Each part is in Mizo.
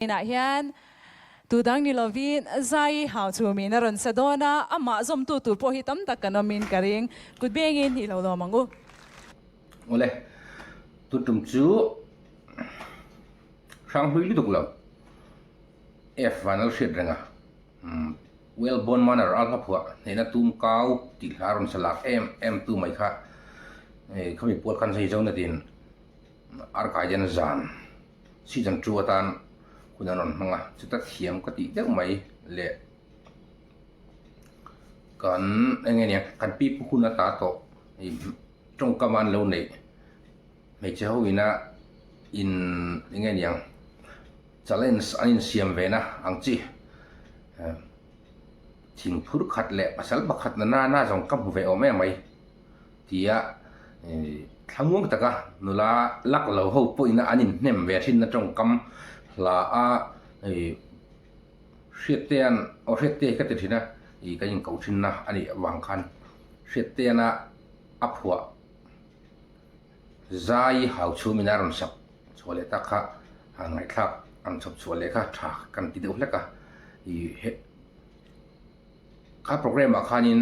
Inah hian tu dang ni lovin Zai hau chhumin a rawn sa dawn a, amah zawmtu tur pawh hi tam tak kan awmin ka ring. Kut bengin i lo lawm ang u. Awle, tun tum chu hranghlui lutuk lo F van al hriat reng a, Wellborn Manor a hlaphuah hnehna tum kau tih hla rawn sa lak em em tu mai kha khami pual khan zai zo natin Arkaiden zan Season 2 atan hun an rawn hmang a, chuta thiam ka tih deuh mai leh kan eng nge nia kan pi pu hun ata tawh ih tawngkam an lo neih hmeichhe ho ina in eng nge niang challenge an insiam ve na ang chi thingphur khat leh pasal pakhat na nana zawng ka hmu ve awm em mai. Tia thlamuang taka nula lak lo ho pawhin an inhnem ve thinna tawngkam hla a Hriattea'n aw Hriattea hi ka ti thin a, ih kan inkoh thinna a nih avang khan Hriattea'n a a phuah zai hau chhum in a rawn sak chhuah leh tak kha ngaihthlak an chhawp chhuah leh kha tha kan ti deuh hlek a, ih he kha programme ah khanin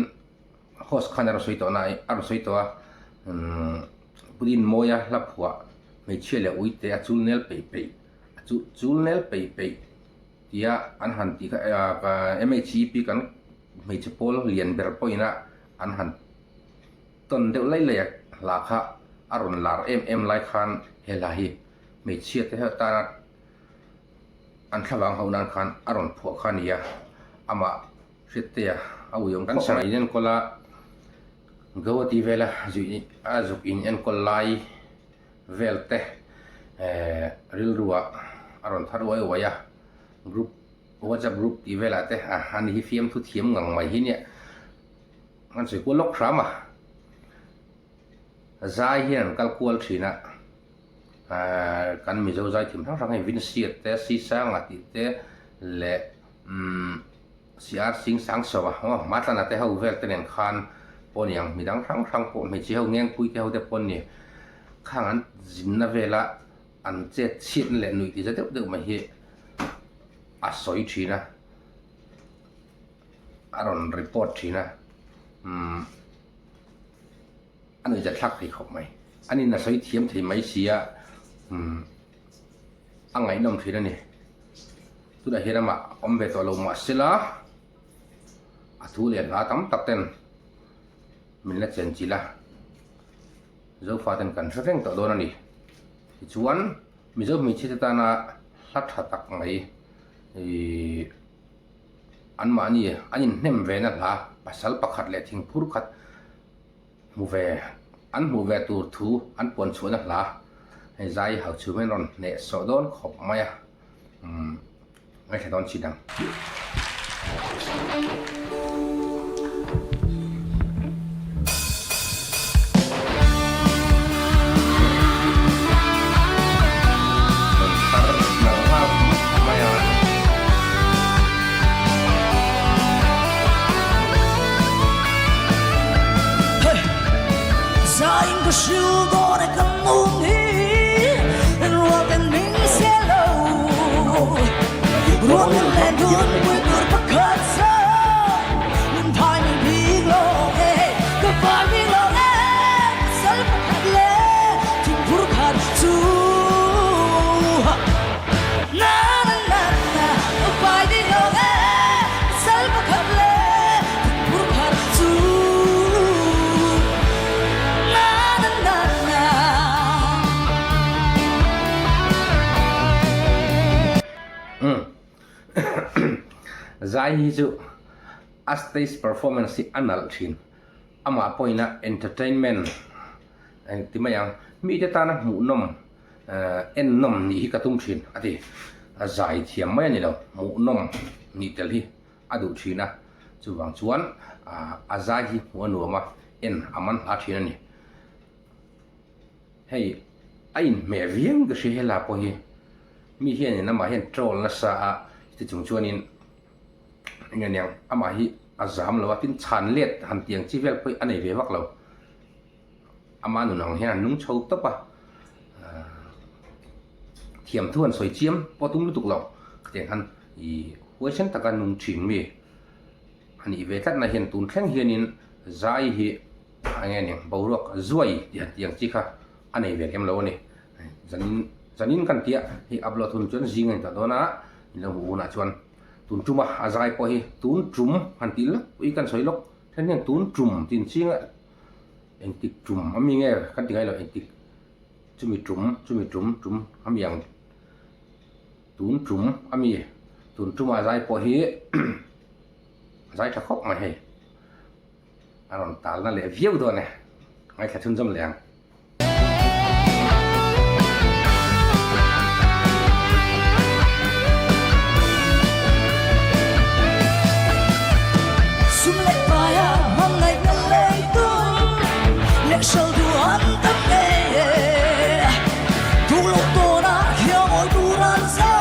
Host khan a rawn sawi tawh na a rawn sawi tawh a, umm Putin mawia hla phuah hmeichhia leh uite a chul nel peih peih a chu chul nel peih peih tia an han tih kha ahh MHEP kan hmeichhe pawl lian ber pawhin a an han tawn deuh lai lai a hla kha a rawn lar em em lai khan he hla hi hmeichhia te tana an thlavang ho nan khan a rawn phuah kha a ni a, amah. Hriattea a ui awm khawp mai. In enkawl a, Guwahati vela zuih a zuk in enkawl lai vel te rilru ah a rawn thar uai uai a, group WhatsApp group tih velah te a ani hi fiamthu thiam ngang mai hi nia an sawi kual lawk hram a, zai hian an kal kual thin a, kan Mizo zai thiam hrang hrang hei Vincy te Sisanga tih te leh umm. CR Singh Sangsawa aw Matlana te ho vel te nen khan pawh ni ang midang hrang hrang pawh hmeichhe ho Ngengpui te ho te pawh ni khang an zinna vela an chet chhiatna leh nuih tiza deuh deuh mai hi a sawi thin a a rawn report thin a umm a nuihzat thlak thei khawp mai anin a sawi thiam thei mai sia umm. a ngaihnawm thin a ni. Tunah hian amah awm ve tawh lo mah sela a thu leh hla tam tak ten min la chen chilh a, Zofa ten kan hre reng tawh dawn a ni. Tichuan Mizo hmeichhia te tana hla tha tak mai ihh anmahni an inhnem ve na hla pasal pakhat leh thingphur khat Hmu ve, an hmuh ve tur thu an puan chhuahna hla hei zai hau chhum hian rawn hneh sawh dawn khawp mai a, umm ngaithla dawn chin ang. Rawn thar nalh nghal khawp mai a. Zai hi chu a stage performance hi a nalh thin. Amah pawhin a entertainment engti mai ang mite tana hmuhnawm ennawm nih hi ka tum thin a ti. A zai thiam mai a ni lo, hmuhnawm nih tel hi a duh thin a, chuvang chuan a zai hi hmuh a nuam a, en a man hla thin a ni. Hei a inhmeh viau ka hria hela pawh hi mi hianin amah hian troll nasa a chuti chung chuanin eng nge niang amah hi a zam lo a tin chhan let han tiang chi vel pawh hi a nei ve vak lo. Ama nun ang hian an nung chho tawp a, thiam thu an sawi chiam pawh tum lutuk lo. Khatiang khan i huaisen taka nung thin mi a nih ve tlatna hian tun thleng hianin zai hi eng nge ning boruak zuai tih han tih ang chi kha a nei ve lem lo a ni. Zanin zanin kan tia hei upload hun chuan zing a ni tawh dawn a, in lo hmuh hunah chuan tun tuma a zai pawh hi tun tum han tih lawk i kan sawi lawk then hian tun tum tih inching a engtik tum a mi nge kan ti ngai lo engtik chumi tum chumi tum tum a mi ang. Tun tum a mi tun tuma zai pawh hi a zai tha khawp mai hei a rawn talna leh viau dawn e ngaithla chhunzawm leh ang. Sum leh paia hmangaihna lei tum leh hral duh an tam e. Duhloh tawnah hian awi tur an za,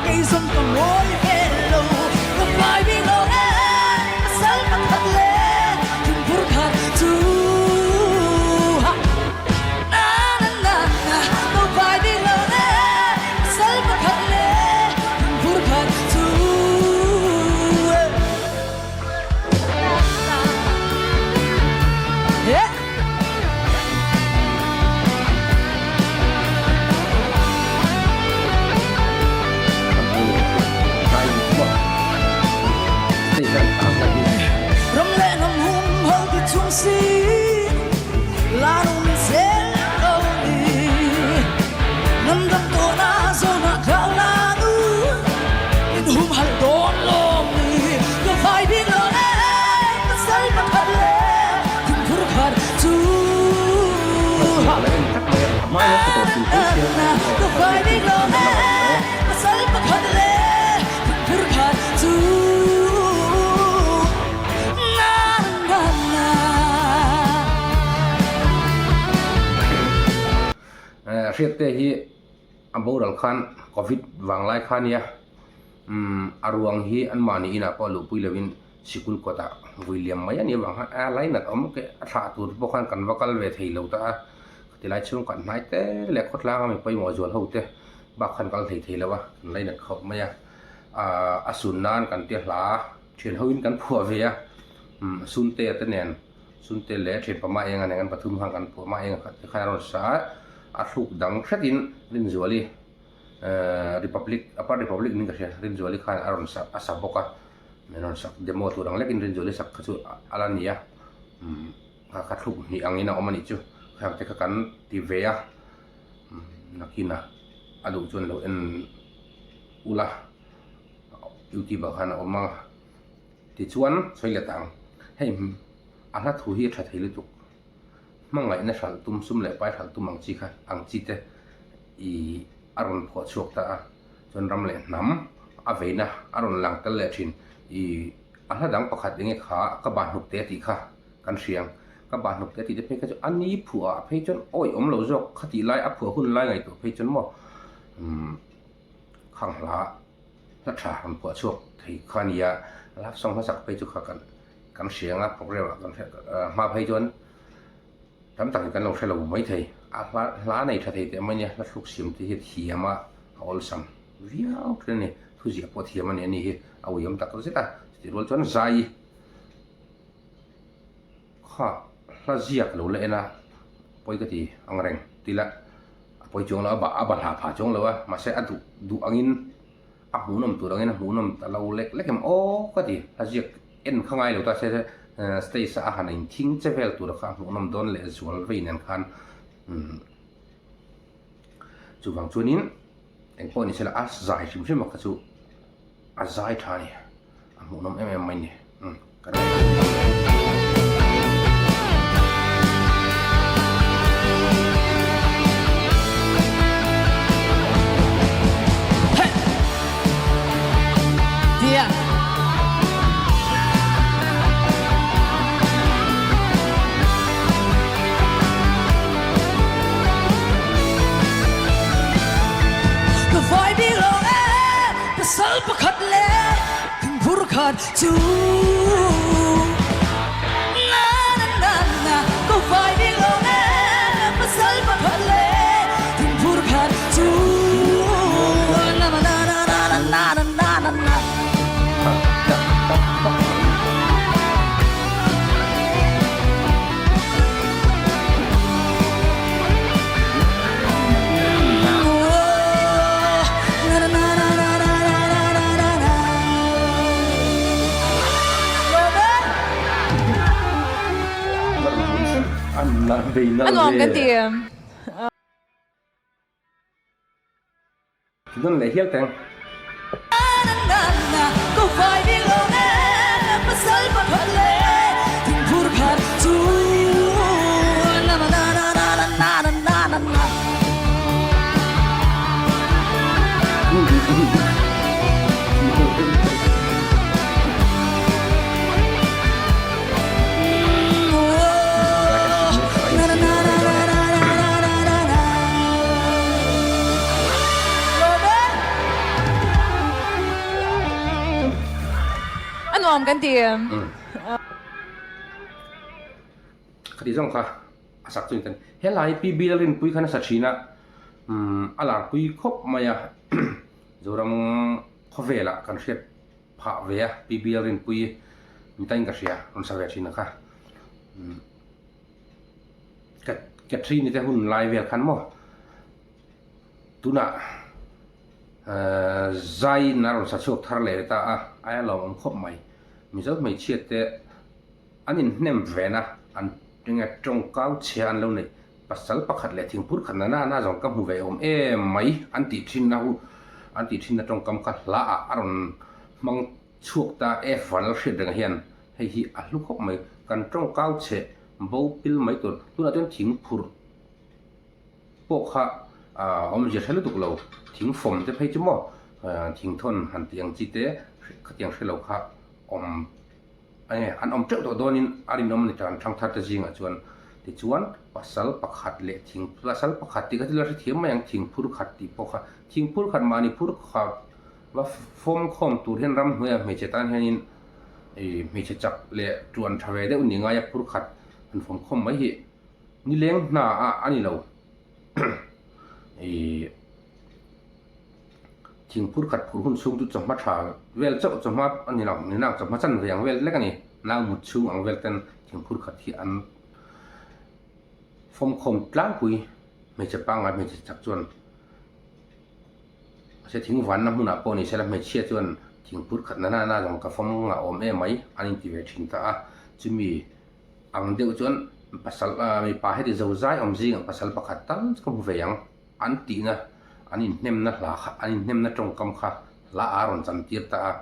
kei zawng ka ngawi ve lo, ka fai bik lo e, pasal pakhat leh thingphur khat chu ha. Na na na na, ka fai bik lo e, pasal pakhat leh thingphur khat chu e. Ram leh hnam hum ho ti chung si la nung zel ko ni Nan dam tawhna zawnah thlau la nu in hum hal dawn lawm ni Ka fai bik lo e pasal pakhat le Thingphur khat chu Ka fai bik lo e pasal pakhat le thingphur khat chu Na na na. Hriatte hi a boral khan covid vanglai kha nia a ruang hi anmahni inah pawh luhpui lovin sikul kawtah vui liam mai a nih avang khan a lainat awm ke a thlah tur pawh khan kan va kal ve thei lo ta a tilai chhung kan hnai te leh khawtlang a mi pawimawh zual ho te bak khan kal thei thei lo a kan lainat khawp mai a ah a sun nan kan ti hla thian ho in kan phuah ve a umm sunte te nen sunte leh thian pama enga nen kan pathum khan kan phuah mah enga khat te khan a rawn sa a a thluk dang hretin Rinzuali Republic Upper Republic niin ka hria Rinzuali khan a rawn sak a sa bawk a min rawn sak demo tur ang lekin Rinzuali sak kha chu a la ni a umm kha kha thluk hnih angin a awm a nih chu khang te kha kan ti ve a umm nakinah a duh chuan lo en ula youtube ah khan a awm a tichuan sawi let ang hei a hla thu hi a tha thei lutuk. Hmangaihna hralh tum, sum leh pai hralh tum ang chi kha ang chi te i a rawn phuah chhuak ta a, chuan ram leh hnam a veina a rawn lang tel leh thin. I a hla dang pakhat enge kha ka bah hnuk te tih kha kan hria ang. Ka bah hnuk te tih te phei kha chu a ni phuah ah phei chuan awi awm lo zawk kha tih lai a phuah hun lai ngaihtuah phei chuan maw umm khang hla hla tha rawn phuah chhuak thei kha a nia. Love song hmasak phei chu kha kan Kan hria anga program ah kan hriat hma phei chuan tam takin kan lo hre lo mai thei. A hla hla nei tha thei teh mai nia, hla thluk siam te hi a thiam a, a awlsam viau thin a ni. Thuziah pawh a thiam a ni, ani hi a uiawm tak zet a. Chutih rual chuan zai kha hla ziak lo la en a, pawi ka ti ang reng tila a pawi chuang lo a, a bahlah phah chuang lo a, mahse a duh duh angin A hmuhnawm tur angin a hmuhnawm ta lo lek lek em aw ka ti. A ziak en kha ngai lo ta se stage a han inthing che vel tur kha a hmuhnawm dawn leh zual vei nen khan umm chuvang chuanin engpawh ni sela a zai hrim hrim a kha chu a zai tha a ni. A hmuhnawm em em mai a ni. Umm ka Ka vai bik lo e, pasal pakhat leh Thingphur khat chu Na na na na Ka vai bik lo e Pasal pakhat le Thingphur khat chu Na na na na na na. Bei A nalh nuam kan ve. ti. Ti nawn leh hial teng. A nuam kan ti em? Khati zawng kha a sak chu ni tan. Helai PB Lalrinpuii khan a sa thin a, a larpui khawp mai a, Zoram khawvelah kan hriat phah ve a, PB Lalrinpuii mitain ka hria rawn sa ve thin a kha. Catherine te hun lai vel khan maw tunah zaiin a rawn sa chhuak thar leh ta a, aia lawmawm khawp mai. Mizo hmeichhia te an inhnem ven a, an enge tawngkau chhia an lo neih pasal pakhat leh thingphur khat nana na zawng ka hmu ve awm em mai an tih thin a an tih thin na tawngkam kha hla ah a rawn hmang chhuak ta e vanal hriat reng hian hei hi a hlu khawp mai kan tawngkau chhe bo pil mai tur tunah chuan thing phurh pawh kha awmzia hre lutuk lo thing fawm te phei chu maw thing thawn han tih ang chi te khatiang hre lo kha awm Enge an awm teuh tawh dawnin a rinawm a ni tan thangthar te zingah chuan tichuan pasal pakhat leh thing pasal pakhat tih kha chu la hrethiam mai ang thingphur khat tih pawh kha thingphur khat mahni phur khat va fawm khawm tur hian ramhnuaiah hmeichhe tan hianin ih hmeichhe chak leh tuan tha ve deuh ni ngaia phur khat han fawm khawm mai hi nileng hna ah a ni lo ih. Thingphur khat phur hun chhung chu chawhma tha vel chauh chawhma a ni lo, ni nang chawhma chanve ang vel lek a ni. Nau mut chhung ang vel ten thingphur khat hi an fawmkhawm tlangpui hmeichhe pangngai hmeichhe chak chuan mahse thing vanna hmunah pawh ni sela hmeichhia chuan thingphur khat nana na zawng ka fawm ngah awm em mai an inti ve thin ta a, chumi ang deuh chuan pasal mipa heti zo zai awm zingah pasal pakhat tal chu ka hmu ve ang. An tihna, an inhnemna hla kha, an inhnemna tawngkam kha hla a rawn chan tir ta a,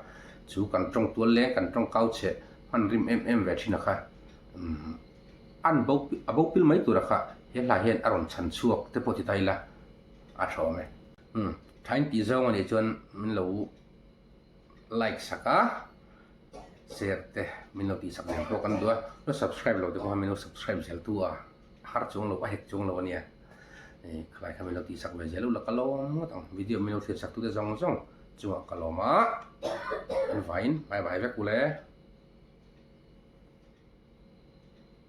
chu kan tawng tual leng, kan tawng kau chhe hman rim em em ve thin a kha, umm an bo, a bo pil mai tur a kha he hla hian a rawn chhan chhuak te pawh ti ta ila a tha awm e. Umm thain tih zawng a nih chuan min lo like sak a, share te min lo tih sak zel pawh kan duh a, lo subscribe lo te pawh kha min lo subscribe zel tu a. har chuang lo a hek chuang lo a nia eh khalai kha min lo tihsak ve zel ula ka lawm ngawt ang video min lo thlir sak tute zawng zawng chungah ka lawm a an vaiin bye bye vek ule.